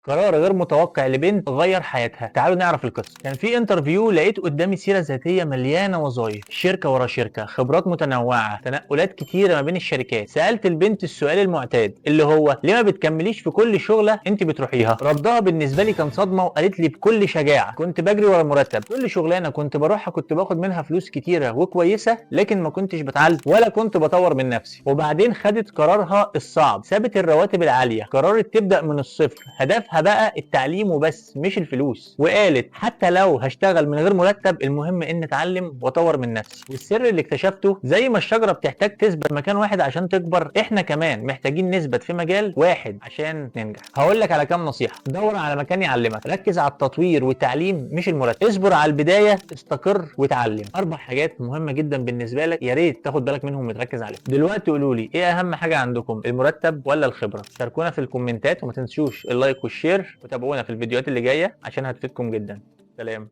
قرار غير متوقع لبنت غير حياتها. تعالوا نعرف القصة. كان في interview، لقيت قدامي سيره ذاتية مليانة وظايف، شركة ورا شركه، خبرات متنوعه، تنقلات كتيرة ما بين الشركات. سالت البنت السؤال المعتاد اللي هو ليه ما بتكمليش في كل شغله انت بتروحيها؟ ردها بالنسبة لي كان صدمه، وقالت لي بكل شجاعة: كنت بجري ورا المرتب، كل شغلانة كنت بروحها كنت باخد منها فلوس كتيرة وكويسه، لكن ما كنتش بتعلم ولا كنت بطور من نفسي. وبعدين خدت قرارها الصعب، سابت الرواتب العاليه، قررت تبدا من الصفر، هدفها بقى التعليم وبس مش الفلوس. وقالت حتى لو هشتغل من غير مرتب المهم ان اتعلم واطور من نفسي. والسر اللي اكتشفته، زي ما الشجرة بتحتاج تثبت في مكان واحد عشان تكبر، احنا كمان محتاجين نثبت في مجال واحد عشان ننجح. هقول لك على كام نصيحه: دور على مكان يعلمك، ركز على التطوير والتعليم مش المرتب، اصبر على البدايه، استقر وتعلم. اربع حاجات مهمة جدا بالنسبة لك، يا ريت تاخد بالك منهم وتركز عليهم. دلوقتي قولوا لي ايه اهم حاجة عندكم، المرتب ولا الخبره؟ شاركونا في الكومنتات، وما تنسوش ال like وال share، وتابعونا في الفيديوهات اللي جاية عشان هتفيدكم جدا. سلام.